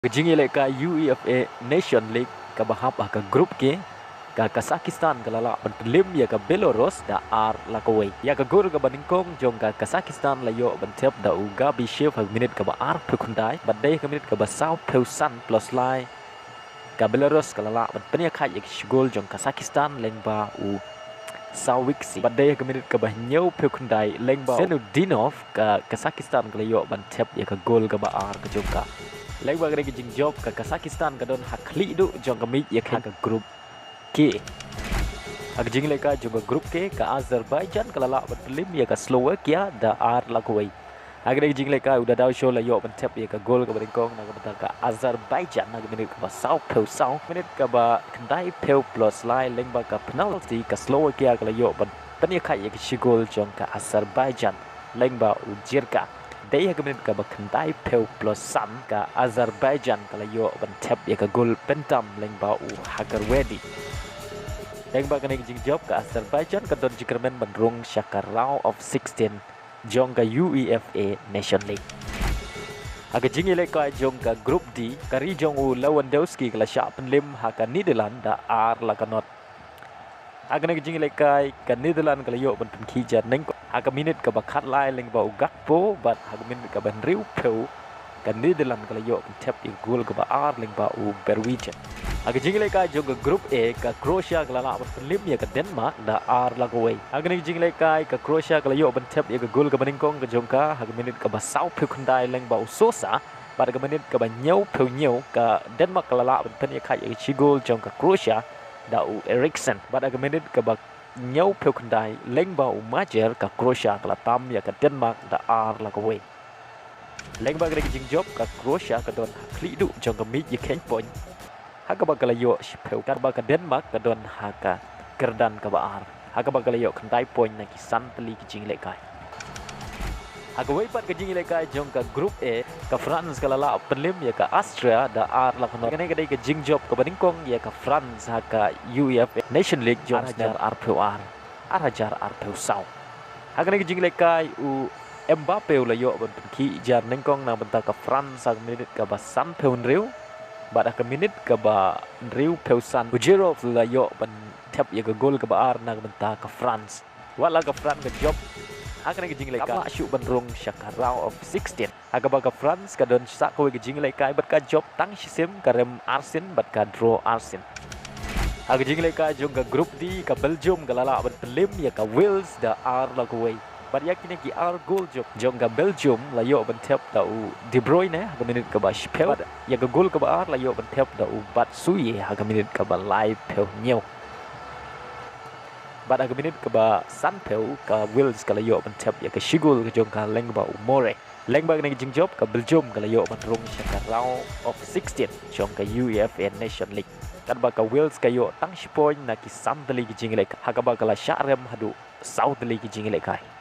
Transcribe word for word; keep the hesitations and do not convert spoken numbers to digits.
Ka jingïalehkai UEFA Nation League kaba hap ha ka Group K, ka Kazakhstan ka la lah ban pynliem ïa ka Belarus da ar la kawei. Ïa ka gol kaba nyngkong jong ka Kazakhstan la ïoh ban thep da u Gabyshev ha ka minit kaba arphew khyndai, bad dei ha ka minit kaba sawphew san plus lai ka Belarus ka la lah ban pynïakhaid ïa ka shi gol jong Kazakhstan lyngba u Sawiksi, bad dei ha ka minit kaba hynñiewphew khyndai lyngba u Senudinov, ka Kazakhstan ka la ïoh ban thep ïa ka gol kaba ar ka jong ka. Lyngba kane ka jingjop, ka Kazakhstan ka don ha khlieh duh jong ka miej ïakhun ha ka Group K. Ha ka jingïalehkai jong ka Group K, ka Azerbaijan ka la lah ban pynliem ïa ka Slovakia da ar la kawei. Ha kane ka jingïalehkai, u Dadaoshol la ïoh ban thep ïa ka gol kaba nyngkong na ka bynta ka Azerbaijan ha ka minit kaba sawphew saw, minit kaba khyndaiphew plus lai lyngba ka penalty, ka Slovakia ka la ïoh ban pynïakhaid ïa ka shi gol jong ka Azerbaijan lyngba u Jirka. Dei ha ka minit kaba khyndaiphew plus san, ka Azerbaijan ka la ïoh ban thep ïa ka gol pyntam lyngba u Hagarwedi. Lyngba kane ka jingjop, ka Azerbaijan ka don jingkyrmen ban rung sha ka round of sixteen jong ka UEFA Nation League. Ha ka jingïalehkai jong ka Group D, ka ri jong u Lewandowski ka la shah pynliem ha ka Netherlands da ar la ka not. Ha kane ka jingïalehkai, ka Netherlands ka la ïoh ban pynkhih jar nyngkong ha ka minit kaba khatlai lyngba u Gakpo, bad ha ka minit kaba hynriewphew, ka Netherlands ka la ïoh ban thep ïa ka gol kaba ar lyngba u Bergwijn. Ha ka jingïalehkai jong ka Group A, ka Croatia ka la lah ban pynliem ïa ka Denmark da ar la kawei. Ha kane ka jingïalehkai, ka Croatia ka la ïoh ban thep ïa ka gol kaba nyngkong ka jong ka ha ka minit kaba sawphew khyndai lyngba u Sosa, bad ha ka minit kaba hynñiewphew hynñiew, ka Denmark ka la lah ban pynïakhaid ïa ka shi gol jong ka Croatia da u Eriksen, bad ha ka minit kaba hynñiewphew khyndai lyngba u Majer, ka Croatia ka la tam ïa ka Denmark da ar la kawei. Lyngba kane ka jingjop, ka Croatia ka don ha khlieh duh jong ka miej ïakhun point, ha kaba ka la ïoh shiphew, katba ka Denmark ka don ha ka kyrdan kaba ar, ha kaba ka la ïoh khyndai point na ki san tylli ki jingïalehkai. Ha kawei pat ka jingïalehkai jong ka Group A, ka France ka la lah pynliem ïa ka Austria da ar la ka not. Kane ka dei ka jingjop kaba nyngkong ïa ka France ha ka UEFA Nation League jong ar hajar arphew ar, ar hajar arphew saw. Ha kane ka jingïalehkai, u Mbappe u la ïoh ban pynkhih jar nyngkong na ka bynta ka France ha ka minit kaba sanphew hynriew, bad ha ka minit kaba hynriewphew san, u Giroud u la ïoh ban thep ïa ka gol kaba ar na ka bynta ka France. Wat la ka France ka jop ha kane ka jingïalehkai, kam lah shuh ban rung sha ka round of sixteen, ha kaba ka France ka don sa kawei ka jingïalehkai bad ka jop tang shisien, ka rem arsien bad ka draw arsien. Ha ka jingïalehkai jong ka Group D, ka Belgium ka la lah ban pynliem ïa ka Wales da ar la kawei. Bad ïa kine ki ar gol jong, jong ka Belgium la ïoh ban thep da u De Bruyne ha ka minit kaba shiphew, bad ïa ka gol kaba ar la ïoh ban thep da u Batshuayi ha ka minit kaba laiphew hynñiew. Bad ha ka minit kaba sanphew, ka Wales ka la ïoh ban thep ïa ka shi gol ka jong ka lyngba u Moore. Lyngba kane ka jingjop, ka Belgium ka la ïoh ban rung sha ka round of sixteen jong ka UEFA Nation League, katba ka Wales ka ïoh tang shi point na ki san tylli ki jingïalehkai, ha kaba ka la shah rem haduh saw tylli ki jingïalehkai.